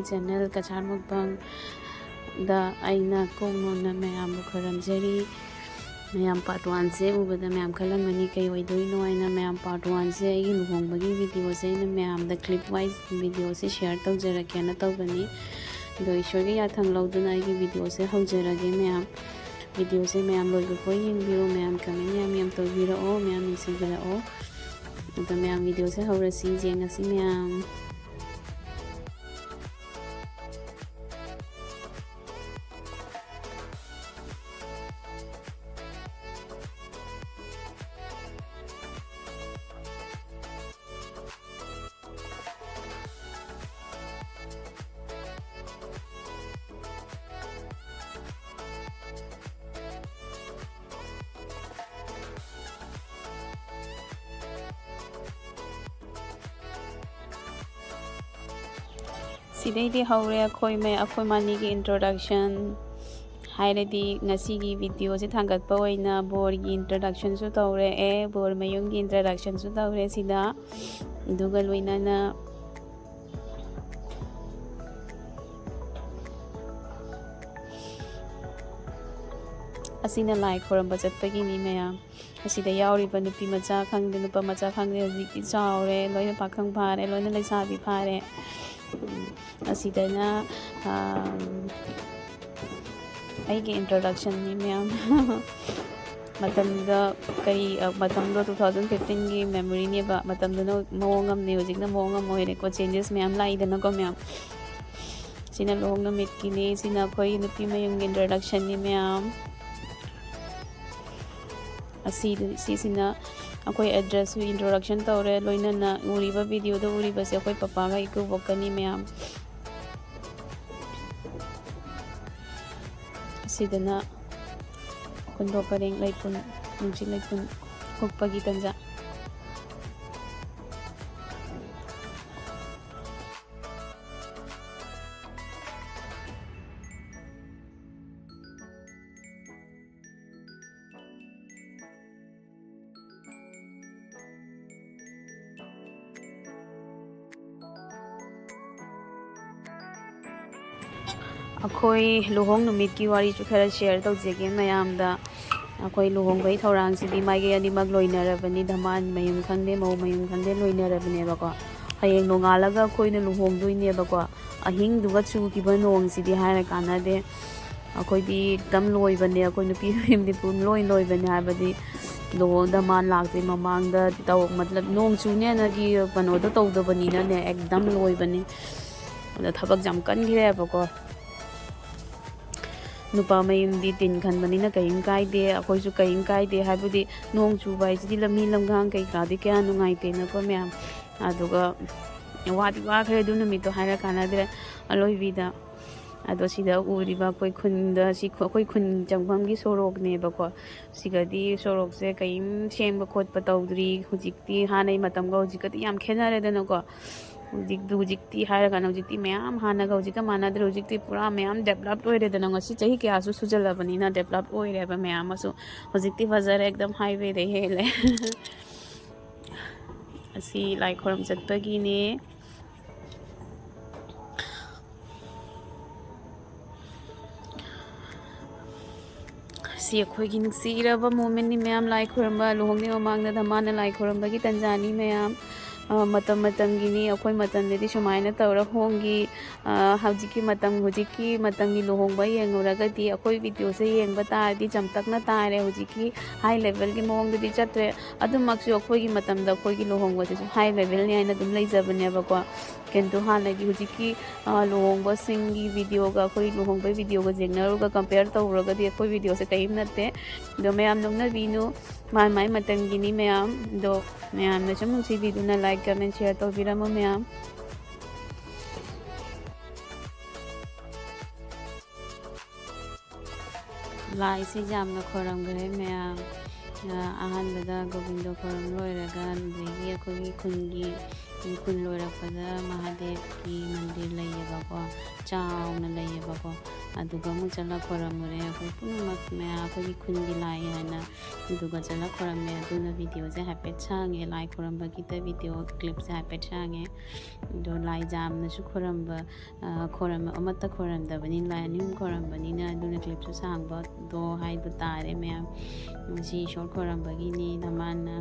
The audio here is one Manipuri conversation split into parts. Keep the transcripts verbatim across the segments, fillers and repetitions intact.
ꯆꯦꯅꯦꯜ ꯀꯁꯥꯔ ꯃꯨꯛꯕꯥꯡꯗ ꯑꯩꯅ ꯀꯣꯛ ꯅꯣꯟꯅ ꯃꯌꯥꯝꯕꯨ ꯈꯣꯏꯔꯝꯖꯔꯤ꯫ ꯃꯌꯥꯝ ꯄꯥꯔꯠ ꯋꯥꯟꯁꯦ ꯎꯕꯗ ꯃꯌꯥꯝ ꯈꯜꯂꯝꯒꯅꯤ ꯀꯩ ꯑꯣꯏꯗꯣꯏꯅꯣ ꯍꯥꯏꯅ꯫ ꯃꯌꯥꯝ ꯄꯥꯔꯠ ꯋꯥꯟꯁꯦ ꯑꯩꯒꯤ ꯂꯨꯍꯣꯡꯕꯒꯤ ꯚꯤꯗꯤꯑꯣꯁꯦ ꯑꯩꯅ ꯃꯌꯥꯝꯗ ꯀ꯭ꯂꯤꯞ ꯋꯥꯏꯁ ꯚꯤꯗꯤꯑꯣꯁꯦ ꯁꯤꯌꯔ ꯇꯧꯖꯔꯛꯀꯦꯅ ꯇꯧꯕꯅꯤ꯫ ꯑꯗꯣ ꯏꯁꯣꯔꯒꯤ ꯌꯥꯊꯪ ꯂꯧꯗꯨꯅ ꯑꯩꯒꯤ ꯚꯤꯗꯤꯑꯣꯁꯦ ꯍꯧꯖꯔꯒꯦ ꯃꯌꯥꯝ꯫ ꯚꯤꯗꯤꯑꯣꯁꯦ ꯃꯌꯥꯝ ꯂꯣꯏꯕꯐꯥꯎ ꯌꯦꯡꯕꯤꯌꯨ꯫ ꯃꯌꯥꯝ ꯀꯃꯦꯟ ꯌꯥꯝ ꯌꯥꯝ ꯇꯧꯕꯤꯔꯛꯑꯣ, ꯃꯌꯥꯝ ꯅꯨꯡꯁꯤꯕꯤꯔꯛꯑꯣ꯫ ꯑꯗꯣ ꯃꯌꯥꯝ ꯚꯤꯗꯤꯑꯣꯁꯦ ꯍꯧꯔꯁꯤ, ꯌꯦꯡꯉꯁꯤ ꯃꯌꯥꯝ꯫ ꯁꯤꯗꯩꯗꯤ ꯍꯧꯔꯦ ꯑꯩꯈꯣꯏ ꯃ-, ꯑꯩꯈꯣꯏ ꯃꯅꯤꯒꯤ ꯏꯟꯇ꯭ꯔꯣꯗꯛꯁꯟ ꯍꯥꯏꯔꯗꯤ, ꯉꯁꯤꯒꯤ ꯚꯤꯗꯤꯑꯣꯁꯦ ꯊꯥꯡꯒꯠꯄ ꯑꯣꯏꯅ ꯕꯣꯔꯒꯤ ꯏꯟꯇ꯭ꯔꯣꯗꯛꯁꯟꯁꯨ ꯇꯧꯔꯛꯑꯦ, ꯕꯣꯔ ꯃꯌꯨꯝꯒꯤ ꯏꯟꯇ꯭ꯔꯣꯗꯛꯁꯟꯁꯨ ꯇꯧꯔꯦ ꯁꯤꯗ꯫ ꯑꯗꯨꯒ ꯂꯣꯏꯅꯅ ꯑꯁꯤꯅ ꯂꯥꯏ ꯈꯣꯏꯔꯝꯕ ꯆꯠꯄꯒꯤꯅꯤ ꯃꯌꯥꯝ꯫ ꯑꯁꯤꯗ ꯌꯥꯎꯔꯤꯕ ꯅꯨꯄꯤ ꯃꯆꯥ ꯈꯪꯗꯦ, ꯅꯨꯄꯥ ꯃꯆꯥ ꯈꯪꯗꯦ, ꯍꯧꯖꯤꯛꯇꯤ ꯆꯥꯎꯔꯦ, ꯂꯣꯏꯅ ꯄꯥꯈꯪ ꯐꯥꯔꯦ, ꯂꯣꯏꯅ ꯂꯩꯁꯥꯕꯤ ꯐꯥꯔꯦ꯫ ꯎꯝ, ꯑꯁꯤꯗꯅ, ꯑꯥ, ꯑꯩꯒꯤ ꯏꯟꯇ꯭ꯔꯣꯗꯛꯁꯟꯅꯤ ꯃꯌꯥꯝ꯫ ꯃꯇꯝꯗ ꯀꯔꯤ, ꯑ, ꯃꯇꯝꯗꯣ two thousand fifteen ꯒꯤ memory ꯅꯦꯕ꯫ ꯃꯇꯝꯗꯨꯅ ꯃꯑꯣꯡ ꯑꯃꯅꯦ, ꯍꯧꯖꯤꯛꯅ ꯃꯑꯣꯡ ꯑꯃ ꯑꯣꯏꯔꯦꯀꯣ, changes ꯃꯌꯥꯝ ꯂꯥꯛꯏꯗꯅꯀꯣ ꯃꯌꯥꯝ꯫ ꯁꯤꯅ ꯂꯨꯍꯣꯡ ꯅꯨꯃꯤꯠꯀꯤꯅꯤ, ꯁꯤꯅ ꯑꯩꯈꯣꯏ ꯅꯨꯄꯤ ꯃꯌꯨꯝꯒꯤ introduction ꯅꯤ ꯃꯌꯥꯝ꯫ ꯑꯁꯤꯗ, ꯁꯤꯁꯤꯅ ꯑꯩꯈꯣꯏ address ꯁꯨ introduction ꯇꯧꯔꯦ, ꯂꯣꯏꯅꯅ ꯎꯔꯤꯕ video ꯗ ꯎꯔꯤꯕꯁꯦ ꯑꯩꯈꯣꯏ ꯄꯄꯥꯒ ꯏꯀꯨꯕꯣꯛꯀꯅꯤ ꯃꯌꯥꯝ꯫ ꯑꯁꯤꯗꯅ ꯈꯨꯟꯗꯣ ꯄꯔꯦꯡ ꯂꯩꯄꯨꯟ, ꯅꯨꯡꯁꯤꯠ ꯂꯩꯄꯨꯟ ꯍꯨꯛꯄꯒꯤ ꯇꯟꯖꯥ꯫ ꯑꯩꯈꯣꯏ ꯂꯨꯍꯣꯡ ꯅꯨꯃꯤꯠꯀꯤ ꯋꯥꯔꯤꯁꯨ ꯈꯔ ꯁꯤꯌꯔ ꯇꯧꯖꯒꯦ ꯃꯌꯥꯝꯗ꯫ ꯑꯩꯈꯣꯏ ꯂꯨꯍꯣꯡꯕꯒꯤ ꯊꯧꯔꯥꯡꯁꯤꯗꯤ ꯃꯥꯏꯀꯩ ꯑꯅꯤꯃꯛ ꯂꯣꯏꯅꯔꯕꯅꯤ, ꯙꯃꯥꯟ ꯃꯌꯨꯝ ꯈꯪꯗꯦ, ꯃꯧ ꯃꯌꯨꯝ ꯈꯪꯗꯦ, ꯂꯣꯏꯅꯔꯕꯅꯦꯕꯀꯣ꯫ ꯍꯌꯦꯡ ꯅꯣꯡꯉꯥꯜꯂꯒ ꯑꯩꯈꯣꯏꯅ ꯂꯨꯍꯣꯡꯗꯣꯏꯅꯦꯕꯀꯣ꯫ ꯑꯍꯤꯡꯗꯨꯒ ꯆꯨꯈꯤꯕ ꯅꯣꯡꯁꯤꯗꯤ ꯍꯥꯏꯔ ꯀꯥꯟꯅꯗꯦ꯫ ꯑꯩꯈꯣꯏꯗꯤ ꯑꯗꯨꯝ ꯂꯣꯏꯕꯅꯦ, ꯑꯩꯈꯣꯏ ꯅꯨꯄꯤ ꯃꯌꯨꯝꯗꯤ ꯄꯨꯡ ꯂꯣꯏ ꯂꯣꯏꯕꯅꯦ, ꯍꯥꯏꯕꯗꯤ ꯂꯨꯍꯣꯡ ꯙꯃꯥꯟ ꯂꯥꯛꯇ꯭ꯔꯤ ꯃꯃꯥꯡꯗ ꯇꯧ, ꯃꯇꯂꯕ ꯅꯣꯡ ꯆꯨꯅꯦꯅꯒꯤ ꯀꯩꯅꯣꯗꯣ ꯇꯧꯗꯕꯅꯤꯅꯅꯦ, ꯑꯦꯛꯗꯝ ꯂꯣꯏꯕꯅꯦ꯫ ꯑꯗ ꯊꯕꯛꯁꯦ ꯌꯥꯝ ꯀꯟꯈ꯭ꯔꯦꯕꯀꯣ꯫ ꯅꯨꯄꯥ ꯃꯌꯨꯝꯗꯤ ꯇꯤꯟ ꯈꯟꯕꯅꯤꯅ ꯀꯔꯤꯝ ꯀꯥꯏꯗꯦ, ꯑꯩꯈꯣꯏꯁꯨ ꯀꯔꯤꯝ ꯀꯥꯏꯗꯦ꯫ ꯍꯥꯏꯕꯗꯤ ꯅꯣꯡ ꯆꯨꯕ ꯍꯥꯏꯁꯤꯗꯤ ꯂꯝꯕꯤ ꯂꯝꯈꯥꯡ ꯀꯩꯀꯥꯗꯤ ꯀꯌꯥ ꯅꯨꯡꯉꯥꯏꯇꯦꯅꯀꯣ ꯃꯌꯥꯝ꯫ ꯑꯗꯨꯒ ꯋꯥꯗꯤ ꯋꯥꯈ꯭ꯔꯦ ꯑꯗꯨ ꯅꯨꯃꯤꯠꯇꯣ ꯍꯥꯏꯔ ꯀꯥꯟꯅꯗ꯭ꯔꯦ꯫ ꯑꯂꯣꯏꯕꯤꯗ ꯑꯗꯣ ꯁꯤꯗ ꯎꯔꯤꯕ ꯑꯩꯈꯣꯏ ꯈꯨꯟꯗ, ꯁꯤ ꯑꯩꯈꯣꯏ ꯈꯨꯟ ꯆꯪꯐꯝꯒꯤ ꯁꯣꯔꯣꯛꯅꯦꯕꯀꯣ꯫ ꯁꯤꯒꯗꯤ ꯁꯣꯔꯣꯛꯁꯦ ꯀꯔꯤꯝ ꯁꯦꯝꯕ ꯈꯣꯠꯄ ꯇꯧꯗ꯭ꯔꯤ꯫ ꯍꯧꯖꯤꯛꯇꯤ ꯍꯥꯟꯅꯩ ꯃꯇꯝꯒ ꯍꯧꯖꯤꯛꯀꯗꯤ ꯌꯥꯝ ꯈꯦꯠꯅꯔꯦꯗꯅꯀꯣ꯫ ꯍꯧꯖꯤꯛ, ꯍꯧꯖꯤꯛꯇꯤ ꯍꯥꯏꯔꯒꯅ ꯍꯧꯖꯤꯛꯇꯤ ꯃꯌꯥꯝ ꯍꯥꯟꯅꯒ ꯍꯧꯖꯤꯛꯀ ꯃꯥꯟꯅꯗ꯭ꯔꯦ꯫ ꯍꯧꯖꯤꯛꯇꯤ ꯄꯨꯔꯥ ꯃꯌꯥꯝ ꯗꯦꯕꯂꯞ ꯑꯣꯏꯔꯦꯗꯅ꯫ ꯉꯁꯤ ꯆꯍꯤ ꯀꯌꯥꯁꯨ ꯁꯨꯖꯜꯂꯕꯅꯤꯅ ꯗꯦꯕꯂꯞ ꯑꯣꯏꯔꯦꯕ ꯃꯌꯥꯝ ꯑꯃꯁꯨ꯫ ꯍꯧꯖꯤꯛꯇꯤ ꯐꯖꯔꯦ, ꯑꯦꯛꯗꯝ ꯍꯥꯏꯋꯦꯗꯩ ꯍꯦꯜꯂꯦ꯫ ꯑꯁꯤ ꯂꯥꯏ ꯈꯨꯔꯨꯝ ꯆꯠꯄꯒꯤꯅꯦ꯫ ꯁꯤ ꯑꯩꯈꯣꯏꯒꯤ ꯅꯨꯡꯁꯤꯔꯕ ꯃꯣꯃꯦꯟꯅꯤ ꯃꯌꯥꯝ꯫ ꯂꯥꯏ ꯈꯨꯔꯨꯝꯕ, ꯂꯨꯍꯣꯡꯗ꯭ꯔꯤꯉꯩ ꯃꯃꯥꯡꯗ ꯙꯃꯥꯟꯅ ꯂꯥꯏ ꯈꯨꯔꯨꯝꯕꯒꯤ ꯇꯟꯖꯥꯅꯤ ꯃꯌꯥꯝ꯫ ꯑ, ꯃꯇꯝ ꯃꯇꯝꯒꯤꯅꯤ꯫ ꯑꯩꯈꯣꯏ ꯃꯇꯝꯗꯗꯤ ꯁꯨꯃꯥꯏꯅ ꯇꯧꯔ ꯍꯣꯡꯈꯤ꯫ ꯑ, ꯍꯧꯖꯤꯛꯀꯤ ꯃꯇꯝ, ꯍꯧꯖꯤꯛꯀꯤ ꯃꯇꯝꯒꯤ ꯂꯨꯍꯣꯡꯕ ꯌꯦꯡꯉꯨꯔꯒꯗꯤ, ꯑꯩꯈꯣꯏ ꯚꯤꯗꯤꯑꯣꯁꯦ ꯌꯦꯡꯕ ꯇꯥꯔꯗꯤ ꯆꯝꯇꯛꯅ ꯇꯥꯔꯦ꯫ ꯍꯧꯖꯤꯛꯀꯤ ꯍꯥꯏ ꯂꯦꯚꯦꯜꯒꯤ ꯃꯑꯣꯡꯗꯗꯤ ꯆꯠꯇ꯭ꯔꯦ꯫ ꯑꯗꯨꯃꯛꯁꯨ ꯑꯩꯈꯣꯏꯒꯤ ꯃꯇꯝꯗ ꯑꯩꯈꯣꯏꯒꯤ ꯂꯨꯍꯣꯡꯕꯁꯤꯁꯨ ꯍꯥꯏ ꯂꯦꯚꯦꯜꯅꯤ ꯍꯥꯏꯅ ꯑꯗꯨꯝ ꯂꯩꯖꯕꯅꯦꯕꯀꯣ꯫ ꯀꯩꯅꯣ, ꯍꯥꯟꯅꯒꯤ ꯍꯧꯖꯤꯛꯀꯤ, ꯑ, ꯂꯨꯍꯣꯡꯕꯁꯤꯡꯒꯤ ꯚꯤꯗꯤꯑꯣꯒ ꯑꯩꯈꯣꯏ ꯂꯨꯍꯣꯡꯕꯒꯤ ꯚꯤꯗꯤꯑꯣꯒ ꯌꯦꯡꯅꯔꯨꯔꯒ ꯀꯝꯄꯦꯌꯔ ꯇꯧꯔꯨꯔꯒꯗꯤ ꯑꯩꯈꯣꯏ ꯚꯤꯗꯤꯑꯣꯁꯦ ꯀꯔꯤꯝ ꯅꯠꯇꯦ꯫ ꯑꯗꯣ ꯃꯌꯥꯝ ꯅꯣꯛꯅꯕꯤꯅꯨ, ꯃꯥꯏ ꯃꯥꯏ ꯃꯇꯝꯒꯤꯅꯤ ꯃꯌꯥꯝ꯫ ꯑꯗꯣ ꯃꯌꯥꯝꯅ ꯁꯨꯝ ꯅꯨꯡꯁꯤꯕꯤꯗꯨꯅ ꯂꯥꯏꯛ, ꯀꯃꯦꯟ, ꯁꯤꯌꯔ ꯇꯧꯕꯤꯔꯝꯃꯣ ꯃꯌꯥꯝ꯫ ꯂꯥꯏꯁꯤ ꯌꯥꯝꯅ ꯈꯣꯏꯔꯝꯈ꯭ꯔꯦ ꯃꯌꯥꯝ꯫ ꯑ, ꯑꯍꯥꯟꯕꯗ ꯒꯣꯕꯤꯟꯗꯣ ꯈꯣꯏꯔꯝ ꯂꯣꯏꯔꯒ, ꯑꯗꯨꯗꯒꯤ ꯑꯩꯈꯣꯏꯒꯤ ꯈꯨꯟꯒꯤ, ꯈꯨꯟ ꯂꯣꯏꯔꯛꯄꯗ ꯃꯍꯥꯗꯦꯕꯀꯤ ꯃꯟꯗꯤꯔ ꯂꯩꯌꯦꯕꯀꯣ, ꯆꯥꯎꯅ ꯂꯩꯌꯦꯕꯀꯣ꯫ ꯑꯗꯨꯒ ꯑꯃꯨꯛ ꯆꯠꯂ ꯈꯣꯏꯔꯝꯃꯨꯔꯦ꯫ ꯑꯩꯈꯣꯏ ꯄꯨꯝꯅꯃꯛ ꯃꯌꯥꯝ ꯑꯩꯈꯣꯏꯒꯤ ꯈꯨꯟꯒꯤ ꯂꯥꯏ ꯍꯥꯏꯅ ꯑꯗꯨꯒ ꯆꯠꯂ ꯈꯣꯏꯔꯝꯃꯦ꯫ ꯑꯗꯨꯅ ꯚꯤꯗꯤꯑꯣꯁꯦ ꯍꯥꯏꯐꯦꯠ ꯁꯥꯡꯉꯦ, ꯂꯥꯏ ꯈꯣꯏꯔꯝꯕꯒꯤꯗ ꯚꯤꯗꯤꯑꯣ ꯀ꯭ꯂꯤꯞꯁꯦ ꯍꯥꯏꯐꯦꯠ ꯁꯥꯡꯉꯦ꯫ ꯑꯗꯣ ꯂꯥꯏ ꯌꯥꯝꯅꯁꯨ ꯈꯣꯏꯔꯝꯕ, ꯑ, ꯈꯣꯏꯔꯝ-, ꯑꯃꯠꯇ ꯈꯣꯏꯔꯝꯗꯕꯅꯤꯅ, ꯂꯥꯏ ꯑꯅꯤ ꯑꯍꯨꯝ ꯈꯣꯏꯔꯝꯕꯅꯤꯅ, ꯑꯗꯨꯅ ꯀ꯭ꯂꯤꯞꯁꯨ ꯁꯥꯡꯕꯗꯣ ꯍꯥꯏꯕ ꯇꯥꯔꯦ ꯃꯌꯥꯝ꯫ ꯉꯁꯤ ꯏꯁꯣꯔ ꯈꯣꯏꯔꯝꯕꯒꯤꯅꯤ ꯅꯃꯥꯟꯅ꯫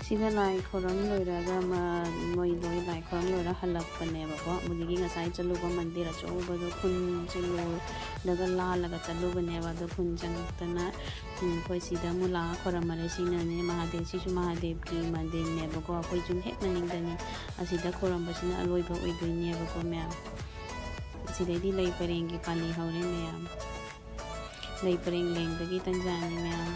ꯁꯤꯗ ꯂꯥꯏ ꯈꯣꯏꯔꯝ ꯂꯣꯏꯔꯒ ꯃ-, ꯃꯣꯏ ꯂꯣꯏ ꯂꯥꯏ ꯈꯣꯏꯔꯝ ꯂꯣꯏꯔ ꯍꯜꯂꯛꯄꯅꯦꯕꯀꯣ꯫ ꯑꯗꯨꯗꯒꯤ ꯉꯁꯥꯏ ꯆꯠꯂꯨꯕ ꯃꯟꯗꯤꯔ ꯑꯆꯧꯕꯗꯣ ꯈꯨꯟ ꯆꯠꯂꯨꯔꯒ ꯂꯥꯜꯂꯒ ꯆꯠꯂꯨꯕꯅꯦꯕ꯫ ꯑꯗꯣ ꯈꯨꯟ ꯆꯪꯉꯛꯇꯅ, ꯎꯝ, ꯑꯩꯈꯣꯏ ꯁꯤꯗ ꯑꯃꯨꯛ ꯂꯥꯛꯑ ꯈꯣꯏꯔꯝꯃꯔꯦ꯫ ꯁꯤꯅꯅꯦ ꯃꯍꯥꯗꯦꯕ, ꯁꯤꯁꯨ ꯃꯍꯥꯗꯦꯕꯀꯤ ꯃꯟꯗꯤꯔꯅꯦꯕꯀꯣ꯫ ꯑꯩꯈꯣꯏ ꯌꯨꯝ ꯍꯦꯛ ꯃꯅꯤꯡꯗꯅꯤ꯫ ꯑꯁꯤꯗ ꯈꯣꯏꯔꯝꯕꯁꯤꯅ ꯑꯂꯣꯏꯕ ꯑꯣꯏꯗꯣꯏꯅꯦꯕꯀꯣ ꯃꯌꯥꯝ꯫ ꯁꯤꯗꯩꯗꯤ ꯂꯩ ꯄꯔꯦꯡꯒꯤ ꯄꯥꯜꯂꯤ ꯍꯧꯔꯦ ꯃꯌꯥꯝ꯫ ꯂꯩ ꯄꯔꯦꯡ ꯂꯦꯡꯕꯒꯤ ꯇꯟꯖꯥꯅꯤ ꯃꯌꯥꯝ꯫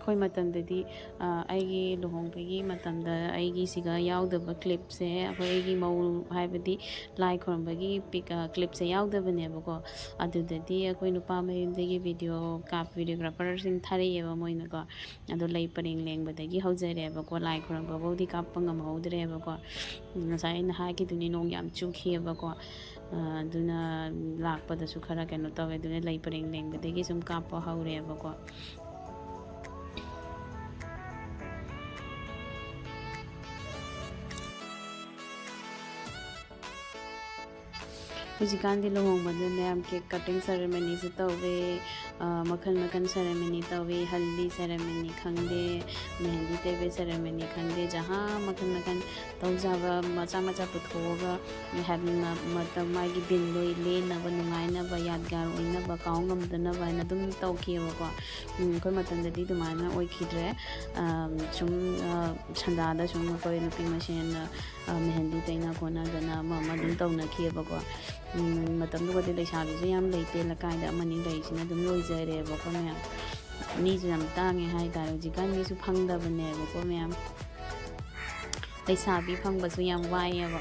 ꯑꯩꯈꯣꯏ ꯃꯇꯝꯗꯗꯤ, ꯑ, ꯑꯩꯒꯤ ꯂꯨꯍꯣꯡꯕꯒꯤ ꯃꯇꯝꯗ ꯑꯩꯒꯤꯁꯤꯒ ꯌꯥꯎꯗꯕ ꯀ꯭ꯂꯤꯞꯁꯦ, ꯑꯩꯈꯣꯏ ꯑꯩꯒꯤ ꯃꯧ, ꯍꯥꯏꯕꯗꯤ ꯂꯥꯏ ꯈꯨꯔꯨꯝꯕꯒꯤ ꯄꯤꯛ-, ꯑ, ꯀ꯭ꯂꯤꯞꯁꯦ ꯌꯥꯎꯗꯕꯅꯦꯕꯀꯣ꯫ ꯑꯗꯨꯗꯗꯤ ꯑꯩꯈꯣꯏ ꯅꯨꯄꯥ ꯃꯌꯨꯝꯗꯒꯤ ꯚꯤꯗꯤꯑꯣ ꯀꯥꯞ-, ꯚꯤꯗꯤꯑꯣꯒ꯭ꯔꯥꯐꯔꯁꯤꯡ ꯊꯥꯔꯛꯑꯦꯕ ꯃꯣꯏꯅꯀꯣ꯫ ꯑꯗꯣ ꯂꯩ ꯄꯔꯦꯡ ꯂꯦꯡꯕꯗꯒꯤ ꯍꯧꯖꯔꯦꯕꯀꯣ, ꯂꯥꯏ ꯈꯨꯔꯨꯝꯕꯐꯧꯗꯤ ꯀꯥꯞꯄ ꯉꯝꯍꯧꯗ꯭ꯔꯦꯕꯀꯣ꯫ ꯉꯁꯥꯏ ꯑꯩꯅ ꯍꯥꯏꯈꯤꯗꯨꯅꯤ, ꯅꯣꯡ ꯌꯥꯝ ꯆꯨꯈꯤꯑꯕꯀꯣ꯫ ꯑ, ꯑꯗꯨꯅ ꯂꯥꯛꯄꯗꯁꯨ ꯈꯔ ꯀꯩꯅꯣ ꯇꯧꯋꯦ꯫ ꯑꯗꯨꯅ ꯂꯩ ꯄꯔꯦꯡ ꯂꯦꯡꯕꯗꯒꯤ ꯁꯨꯝ ꯀꯥꯞꯄ ꯍꯧꯔꯦꯕꯀꯣ꯫ ꯍꯧꯖꯤꯛꯀꯥꯟꯗꯤ ꯂꯨꯍꯣꯡꯕꯗ ꯃꯌꯥꯝ ꯀꯦꯛ ꯀꯠꯇꯤꯡ ꯁꯦꯔꯦꯃꯅꯤꯁꯨ ꯇꯧꯋꯦ, ꯑ, ꯃꯈꯜ ꯃꯈꯜ ꯁꯦꯔꯦꯃꯅꯤ ꯇꯧꯋꯦ, ꯍꯜꯗꯤ ꯁꯦꯔꯦꯃꯅꯤ ꯈꯪꯗꯦ, ꯃꯦꯍꯦꯟꯗꯤ ꯇꯩꯕ ꯁꯦꯔꯦꯃꯅꯤ ꯈꯪꯗꯦ, ꯖꯍꯥ ꯃꯈꯜ ꯃꯈꯜ ꯇꯧꯖꯕ ꯃꯆꯥ ꯃꯆꯥ ꯄꯨꯊꯣꯛꯑꯒ ꯍꯥꯏꯕ ꯃ-, ꯃꯇꯝ ꯃꯥꯒꯤ ꯗꯤꯟꯗꯣ ꯂꯦꯟꯅꯕ, ꯅꯨꯡꯉꯥꯏꯅꯕ, ꯌꯥꯗꯒꯥꯔ ꯑꯣꯏꯅꯕ, ꯀꯥꯎ ꯉꯝꯗꯅꯕ ꯍꯥꯏꯅ ꯑꯗꯨꯝ ꯇꯧꯈꯤꯑꯕꯀꯣ꯫ ꯎꯝ, ꯑꯩꯈꯣꯏ ꯃꯇꯝꯗꯗꯤ ꯑꯗꯨꯃꯥꯏꯅ ꯑꯣꯏꯈꯤꯗ꯭ꯔꯦ꯫ ꯑꯝ, ꯁꯨꯝ, ꯑ, ꯁꯟꯗꯥꯗ ꯁꯨꯝ ꯑꯩꯈꯣꯏ ꯅꯨꯄꯤ ꯃꯁꯦꯟ, ꯑ, ꯃꯦꯍꯦꯟꯗꯤ ꯇꯩꯅ ꯈꯣꯠꯅꯗꯅ ꯑꯃ ꯑꯃ ꯑꯗꯨꯝ ꯇꯧꯅꯈꯤꯑꯕꯀꯣ꯫ ꯎꯝ, ꯃꯇꯝꯗꯨꯒꯗꯤ ꯂꯩꯁꯥꯕꯤꯁꯨ ꯌꯥꯝ ꯂꯩꯇꯦ, ꯂꯩꯀꯥꯏꯗ ꯑꯃꯅꯤ ꯂꯩꯁꯤꯅ ꯑꯗꯨꯝ ꯂꯣꯏꯖꯔꯦꯕꯀꯣ ꯃꯌꯥꯝ꯫ ꯃꯤꯁꯨ ꯌꯥꯝ ꯇꯥꯡꯉꯦ ꯍꯥꯏꯇꯥꯔꯦ, ꯍꯧꯖꯤꯛꯀꯥꯟ ꯃꯤꯁꯨ ꯐꯪꯗꯕꯅꯦꯕꯀꯣ ꯃꯌꯥꯝ꯫ ꯂꯩꯁꯥꯕꯤ ꯐꯪꯕꯁꯨ ꯌꯥꯝ ꯋꯥꯏꯑꯦꯕ꯫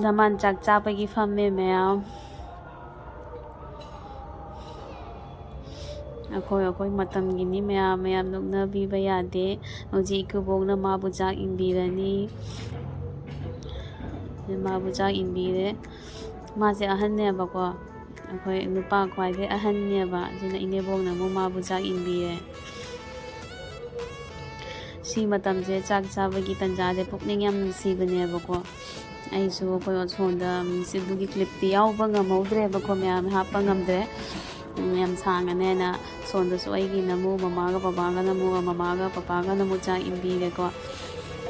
ꯗꯃꯥꯟ ꯆꯥꯛ ꯆꯥꯕꯒꯤ ꯐꯝꯃꯦ ꯃꯌꯥꯝ꯫ ꯑꯩꯈꯣꯏ, ꯑꯩꯈꯣꯏ ꯃꯇꯝꯒꯤꯅꯤ ꯃꯌꯥꯝ, ꯃꯌꯥꯝ ꯅꯣꯛꯅꯕꯤꯕ ꯌꯥꯗꯦ꯫ ꯍꯧꯖꯤꯛ ꯏꯀꯨꯕꯣꯛꯅ ꯃꯥꯕꯨ ꯆꯥꯛ ꯏꯟꯕꯤꯔꯅꯤ꯫ ꯃꯥꯕꯨ ꯆꯥꯛ ꯏꯟꯕꯤꯔꯦ꯫ ꯃꯥꯁꯦ ꯑꯍꯟꯅꯦꯕꯀꯣ꯫ ꯑꯩꯈꯣꯏ ꯅꯨꯄꯥ ꯈ꯭ꯋꯥꯏꯗꯩ ꯑꯍꯟꯅꯦꯕ꯫ ꯑꯗꯨꯅ ꯏꯅꯦꯕꯣꯛꯅ ꯑꯃꯨꯛ ꯃꯥꯕꯨ ꯆꯥꯛ ꯏꯟꯕꯤꯔꯦ꯫ ꯁꯤ ꯃꯇꯝꯁꯦ ꯆꯥꯛ ꯆꯥꯕꯒꯤ ꯇꯟꯖꯥꯁꯦ ꯄꯨꯛꯅꯤꯡ ꯌꯥꯝ ꯅꯨꯡꯁꯤꯕꯅꯦꯕꯀꯣ꯫ ꯑꯩꯁꯨ ꯑꯩꯈꯣꯏ ꯁꯣꯝꯗ, ꯎꯝ, ꯁꯤ ꯑꯗꯨꯒꯤ ꯀ꯭ꯂꯤꯞꯇꯤ ꯌꯥꯎꯕ ꯉꯝꯍꯧꯗ꯭ꯔꯦꯕꯀꯣ, ꯃꯌꯥꯝ ꯍꯥꯞꯄ ꯉꯝꯗ꯭ꯔꯦ꯫ ꯎꯝ, ꯌꯥꯝ ꯁꯥꯡꯉꯅꯦꯅ ꯁꯣꯝꯗꯁꯨ ꯑꯩꯒꯤꯅ ꯑꯃꯨꯛ ꯃꯃꯥꯒ ꯕꯕꯥꯒꯅ ꯑꯃꯨꯛ, ꯃꯃꯥꯒ ꯄꯄꯥꯒꯅ ꯑꯃꯨꯛ ꯆꯥꯛ ꯏꯟꯕꯤꯔꯦꯀꯣ꯫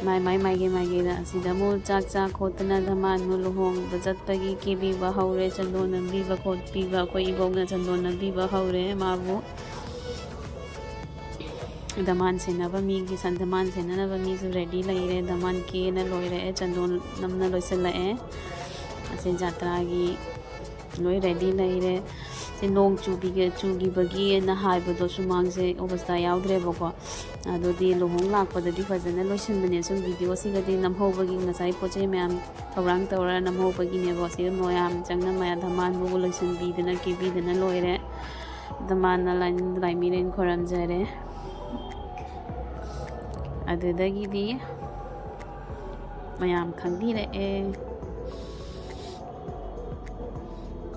ꯃꯥꯏ, ꯃꯥꯏ, ꯃꯥꯏꯒꯤ, ꯃꯥꯏꯒꯤꯅ ꯑꯁꯤꯗ ꯑꯃꯨꯛ ꯆꯥꯛ ꯆꯥ ꯈꯣꯠꯇꯅ ꯗꯃꯥꯟ ꯑꯃꯨꯛ ꯂꯨꯍꯣꯡꯕ ꯆꯠꯄꯒꯤ ꯀꯦꯕꯤꯕ ꯍꯧꯔꯦ꯫ ꯆꯟꯗꯣꯟ ꯅꯝꯕꯤꯕ ꯈꯣꯠꯄꯤꯕ, ꯑꯩꯈꯣꯏ ꯏꯕꯣꯛꯅ ꯆꯟꯗꯣꯟ ꯅꯝꯕꯤꯕ ꯍꯧꯔꯦ ꯃꯥꯕꯨ꯫ ꯗꯃꯥꯟ ꯁꯦꯟꯅꯕ ꯃꯤꯒꯤ ꯁꯟ-, ꯗꯃꯥꯟ ꯁꯦꯟꯅꯅꯕ ꯃꯤꯁꯨ ꯔꯦꯗꯤ ꯂꯩꯔꯦ꯫ ꯗꯃꯥꯟ ꯀꯦꯅ ꯂꯣꯏꯔꯛꯑꯦ, ꯆꯟꯗꯣꯟ ꯅꯝꯅ ꯂꯣꯏꯁꯤꯜꯂꯛꯑꯦ꯫ ꯑꯁꯤ ꯖꯥꯇ꯭ꯔꯥꯒꯤ ꯂꯣꯏ ꯔꯦꯗꯤ ꯂꯩꯔꯦ꯫ ꯁꯤ ꯅꯣꯡ ꯆꯨꯕꯤꯒ-, ꯆꯨꯈꯤꯕꯒꯤꯅ ꯍꯥꯏꯕꯗꯣ ꯁꯨꯃꯥꯡꯁꯦ ꯑꯣꯕꯁꯇꯥ ꯌꯥꯎꯗ꯭ꯔꯦꯕꯀꯣ꯫ ꯑꯗꯨꯗꯤ ꯂꯨꯍꯣꯡ ꯂꯥꯛꯄꯗꯗꯤ ꯐꯖꯅ ꯂꯣꯏꯁꯤꯟꯕꯅꯦ꯫ ꯁꯨꯝ ꯚꯤꯗꯤꯑꯣꯁꯤꯒꯗꯤ ꯅꯝꯍꯧꯕꯒꯤ ꯉꯁꯥꯏ ꯄꯣꯠ ꯆꯩ ꯃꯌꯥꯝ ꯊꯧꯔꯥꯡ ꯇꯧꯔ ꯅꯝꯍꯧꯕꯒꯤꯅꯦꯕ꯫ ꯁꯤꯗ ꯃꯌꯥꯝ ꯆꯪꯅ ꯃꯌꯥꯝ ꯗꯃꯥꯟꯕꯨ ꯂꯣꯏꯁꯤꯟꯕꯤꯗꯅ ꯀꯦꯕꯤꯗꯅ ꯂꯣꯏꯔꯦ꯫ ꯗꯃꯥꯟꯅ ꯂꯥꯏꯅꯤꯡ ꯂꯥꯏꯃꯤꯔꯦꯟ ꯈꯣꯏꯔꯝꯖꯔꯦ꯫ ꯑꯗꯨꯗꯒꯤꯗꯤ ꯃꯌꯥꯝ ꯈꯪꯕꯤꯔꯛꯑꯦ꯫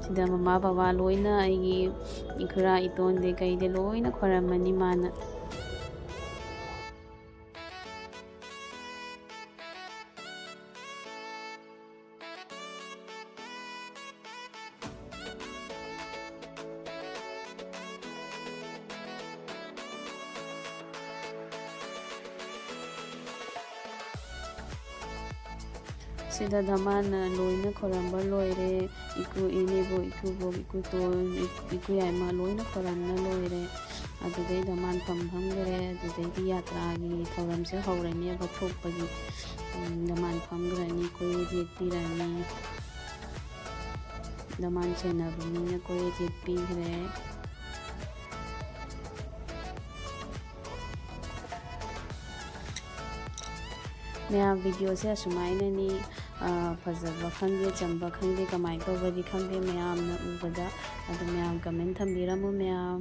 ꯁꯤꯗ ꯃꯃꯥ ꯕꯕꯥ ꯂꯣꯏꯅ, ꯑꯩꯒꯤ ꯏꯈꯨꯔꯥ ꯏꯇꯣꯟꯗꯤ ꯀꯩꯗꯤ ꯂꯣꯏꯅ ꯈꯣꯏꯔꯝꯃꯅꯤ ꯃꯥꯅ꯫ ꯁꯤꯗ ꯗꯃꯥꯟꯅ ꯂꯣꯏꯅ ꯈꯣꯏꯔꯝꯕ ꯂꯣꯏꯔꯦ꯫ ꯏꯀꯨ, ꯏꯅꯦꯕꯣꯛ, ꯏꯀꯨꯕꯣꯛ, ꯏꯀꯨꯇꯣꯟ, ꯏ-, ꯏꯀꯨ ꯌꯥꯏꯃ ꯂꯣꯏꯅ ꯈꯣꯏꯔꯝꯅ ꯂꯣꯏꯔꯦ꯫ ꯑꯗꯨꯗꯩ ꯗꯃꯥꯟ ꯐꯝ ꯐꯝꯈ꯭ꯔꯦ꯫ ꯑꯗꯨꯗꯩꯗꯤ ꯌꯥꯇ꯭ꯔꯥꯒꯤ ꯊꯧꯔꯝꯁꯦ ꯍꯧꯔꯅꯦꯕ ꯊꯣꯛꯄꯒꯤ꯫ ꯎꯝ, ꯗꯃꯥꯟ ꯐꯝꯈ꯭ꯔꯅꯤ, ꯀꯣꯏꯌꯦꯠ ꯌꯦꯠꯄꯤꯔꯅꯤ꯫ ꯗꯃꯥꯟ ꯁꯦꯟꯅꯕ ꯃꯤꯅ ꯀꯣꯏꯌꯦꯠ ꯌꯦꯠꯄꯤꯈ꯭ꯔꯦ꯫ ꯃꯌꯥꯝ, ꯚꯤꯗꯤꯑꯣꯁꯦ ꯑꯁꯨꯃꯥꯏꯅꯅꯤ꯫ ꯐꯖꯕ ꯈꯪꯗꯦ, ꯆꯝꯕ ꯈꯪꯗꯦ, ꯀꯃꯥꯏꯅ ꯇꯧꯕꯗꯤ ꯈꯪꯗꯦ, ꯃꯌꯥꯝꯅ ꯎꯕꯗ꯫ ꯑꯗꯨ ꯃꯌꯥꯝ comment ꯊꯝꯕꯤꯔꯝꯃꯨ ꯃꯌꯥꯝ꯫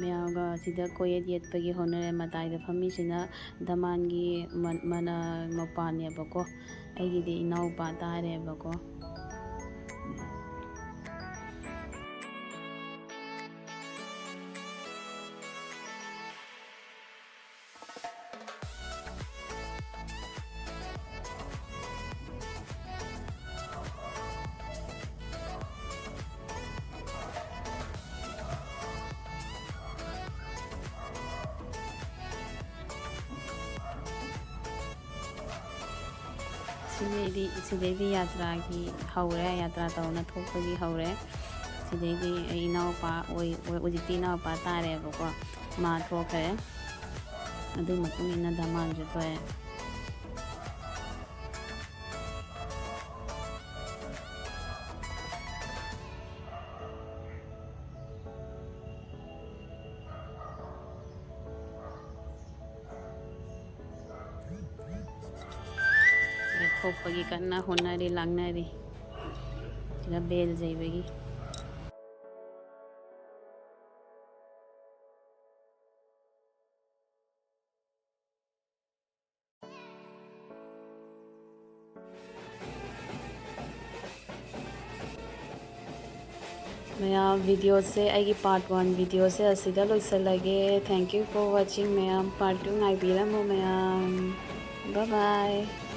ꯃꯌꯥꯝꯒ ꯁꯤꯗ ꯀꯣꯌꯦꯠ ꯌꯦꯠꯄꯒꯤ ꯍꯣꯠꯅꯔꯦ꯫ ꯃꯇꯥꯏꯗ ꯐꯝꯃꯤꯁꯤꯅ ꯗꯃꯥꯟꯒꯤ ꯃ-, ꯃꯅ-, ꯃꯄꯥꯅꯦꯕꯀꯣ꯫ ꯑꯩꯒꯤꯗꯤ ꯏꯅꯥꯎꯄꯥ ꯇꯥꯔꯦꯕꯀꯣ꯫ ꯁꯤꯗꯩꯗꯤ, ꯁꯤꯗꯩꯗꯤ ꯌꯥꯇ꯭ꯔꯥꯒꯤ ꯍꯧꯔꯦ, ꯌꯥꯇ꯭ꯔꯥ ꯇꯧꯅ ꯊꯣꯛꯄꯒꯤ ꯍꯧꯔꯦ꯫ ꯁꯤꯗꯩꯗꯤ ꯑꯩ ꯏꯅꯥꯎꯄꯥ ꯑꯣꯏ-, ꯑꯣꯏ-, ꯍꯧꯖꯤꯛꯇꯤ ꯏꯅꯥꯎꯄꯥ ꯇꯥꯔꯦꯕꯀꯣ, ꯃꯥ ꯊꯣꯛꯈ꯭ꯔꯦ꯫ ꯑꯗꯨꯒꯤ ꯃꯇꯨꯡ ꯏꯟꯅ ꯗꯃꯥꯟꯁꯨ ꯊꯣꯛꯑꯦ꯫ ꯊꯣꯛꯄꯒꯤ ꯀꯟꯅ ꯍꯣꯠꯅꯔꯤ, ꯂꯥꯡꯅꯔꯤ꯫ ꯁꯤꯗ bell ꯌꯩꯕꯒꯤ꯫ ꯃꯌꯥꯝ, videoꯁꯦ, ꯑꯩꯒꯤ part one videoꯁꯦ ꯑꯁꯤꯗ ꯂꯣꯏꯁꯤꯜꯂꯒꯦ꯫ Thank you for watching ꯃꯌꯥꯝ꯫ Part two ꯉꯥꯏꯕꯤꯔꯝꯃꯨ ꯃꯌꯥꯝ꯫ Bye bye꯫